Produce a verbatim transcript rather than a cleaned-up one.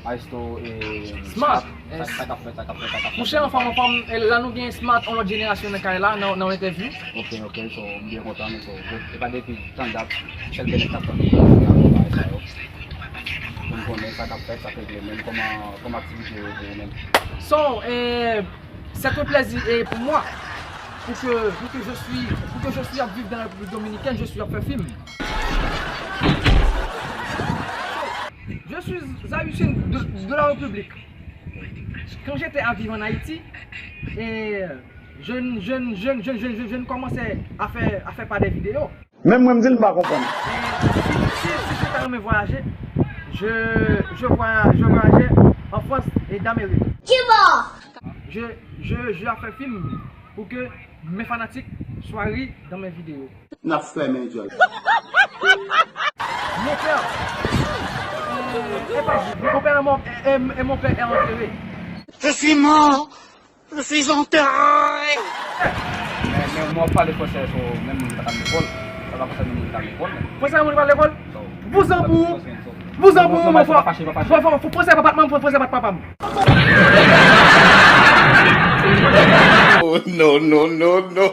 Maestro, eh, Smart. Smart. Sa, sa k ap fèt, sa k ap fèt, sa k ap fèt. Monchè, anfòm, anfòm, e la nou gen Smart, yon lòt jenerasyon nan kay la, nan, nan yon entèvyou. Ok, ok, so, m byen kontan, men so, e pa depi tann dat, sèl gen nèg k ap tann pou bagay sa yo. Pou m konnen sa k ap fèt, sa k regle menm, kòman, kòman aktivite yo pou ou menm. So, eh, c'est un plaisir, eh, pour moi, pour que, pour que je suis, pour que je suis à vivre dans la République dominicaine, je suis à faire film. Je suis haïtien de, de la République. Quand j'étais à vivre en Haïti, et je, je, je, je, je, je, je ne commençais à faire, à faire pas des vidéos. Menm mwen m di l m pa konprann. Et si, si, si je t'ai aimé voyager, je, je voyage, je voyageais en France et d'Amérique. Cuba. Je, je, je a fait film pour que mes fanatiques soient ri dans mes vidéos. N ap fèmen dyòl. Mon père, euh, est pas, mon père est mort, et, et, et mon père est enterré. Je suis mort. Je suis enterré. Men, men, mwen ap pale fransè, so, menm moun ki pa t al lekòl, sa pa konsène moun ki t al lekòl, men. Fransè moun ki pa t al lekòl? So, vouzan pou ou. Vouzan pou ou, mon frè. Fransè pa t manm, fransè pa t papa m. Oh, no, no, no, no.